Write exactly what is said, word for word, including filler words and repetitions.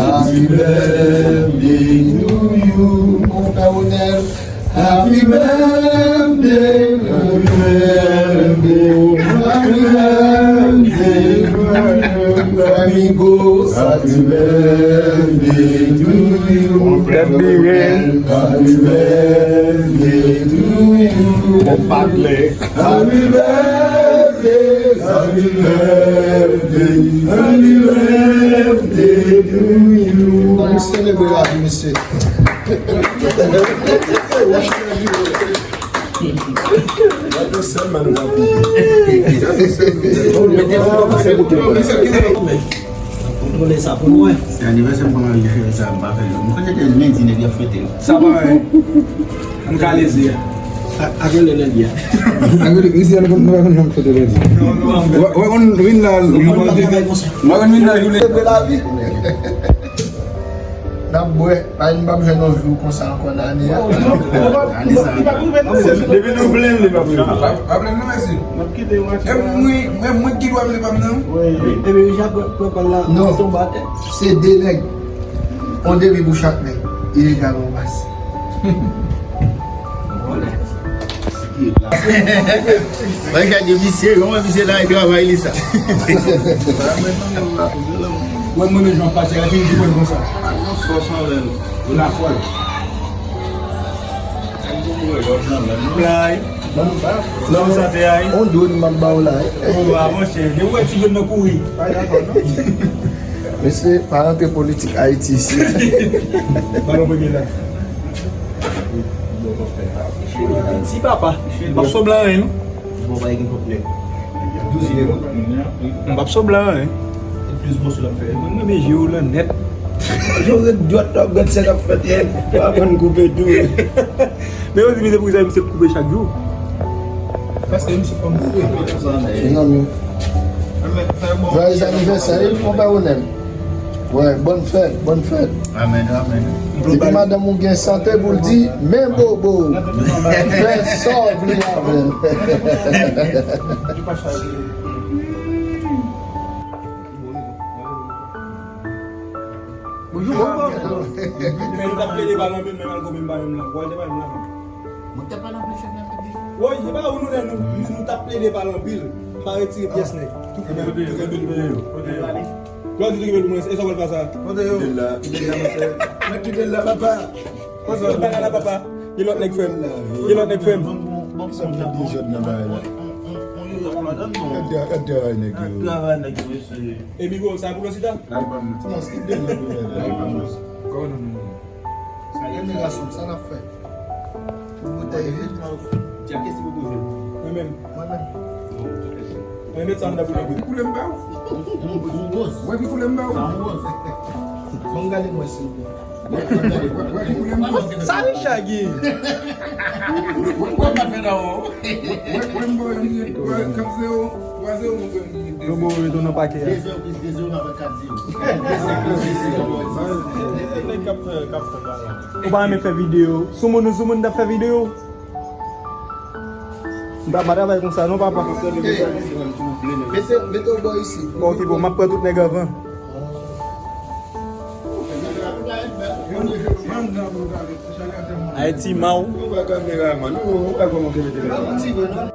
Happy birthday to you, konpè Ronel. Happy birthday, happy birthday, happy birthday, amigo. Happy birthday to you, konpè Ronel. Happy birthday to you. Bon, pa t lè. Happy birthday, happy birthday, happy birthday to you. Ann selebre lavi, mesye. Ou konnen sa pou mwen. Se anivèsè m, kòman li fè sa, m pa fè l. M konnen se lendi nèg yo fete. Sa pa wè. M ka lezi a. Ak lè lendi a. Ak lè lendi a, nou pa konn fete lendi. Ou pa konn vin la. Ou pa konn vin la jounen. Selebre lavi. N ap bwè. Pa, m p ap jwenn yon jou konsa ankò nan ane a. Depi nou plenn, li p ap rive. Pa plenn non, mèsi. E mwen, mwen, mwen ki dwa mete pa m nan. Epi, Jacques pran, pran, pran la, non, tonbe atè. Se de nèg. On demi pou chak nèg. Ilegal, on pas. Mwen gade misye, kòman misye la e travay li sa. Mwen, mwen, mwen, jan pati, la fini di mwen konsa. Ak yon fòs anlè l. Ou la fòl. Play. Nan sa te ay. On do ni m ap ba w la. O, a, monchè. Depi w wè ti jèn nan kouri. Mesye, pa rantre politik Ayiti isit. Balon premye la. Ti papa. M p ap sòb la anyen, non. Bon, pa gen pwoblèm. Douz ide, non? M p ap sòb la anyen. Plis bon sou l ap fè. Mwen renmen je w lan nèt. Yo ret dwat la, gad sa k ap fèt, men. Fò aprann koupe tou. Men yo di misye pou ki sa misye koupe chak jou. Paske misye fò m koupe. Se zanmi. Joyeux anniversaire, konpè Ronel. Wè, bòn fèt, bòn fèt. Amèn, amèn. Depi madanm ou gen sante pou l di, men bobo. Fè sa w vle avè l. Bonjou, bonjou. Men nou t ap plede pale anpil, men alkòl menm pa menm lan. Wòl te pa menm lan. Mwen t ap pale anpil chèf nan piblik. Woy, e pa ou nou lè nou, nou t ap plede pale anpil. M pa retire pyès nèg. Ebyen, nou kenbe l pou yo. Lè w di nou kenbe l pou mwen, e sa w pral fè sa? Kote yo? Kite l la, kite l la, monchè. Mwen kite l la, papa. Kote yo? Bagay la, papa. Gen lòt nèg, frè m. Gen lòt nèg, frè m. Sa m fè dezòd nan bagay la. Gad travay nèg yo. Gad travay nèg yo, mesye. E Bigo, sa pou Losita? Al pa m. Ti mons, kite l la pou mwen. Al pa m. Kòman nou menm? Sa gen gason, sa n ap fè? Pou bouteyi vid. Djak, kiyès ki pou bouje? Mwen menm. Mwen menm. Mwen met sa anndan pou nou. Wè ki koulè m ba w? Wè ki koulè m ba w? Bon, gade mwen, silvouplè. Wè, wè, wè, wè ki koulè m ba w? Sa Richard gen? Wè, wè, wè, wè, wè, wè, wè, kat zewo, twa zewo, mwen pran. Yo bo yo tou nan pake a. De zewo plis de zewo, m ap kat zewo. Nèg k ap fè, k ap fè bagay. Ou pa renmen fè videyo. Soumoun ou soumoun t ap fè videyo. M pa, pa travay konsa non, papa. Mete, mete w bò isi. Bon, ok, bon, m ap pran tout nèg anvan. Ayiti, maw. Ou pa kameraman, ou pa kòman ke mete kamera.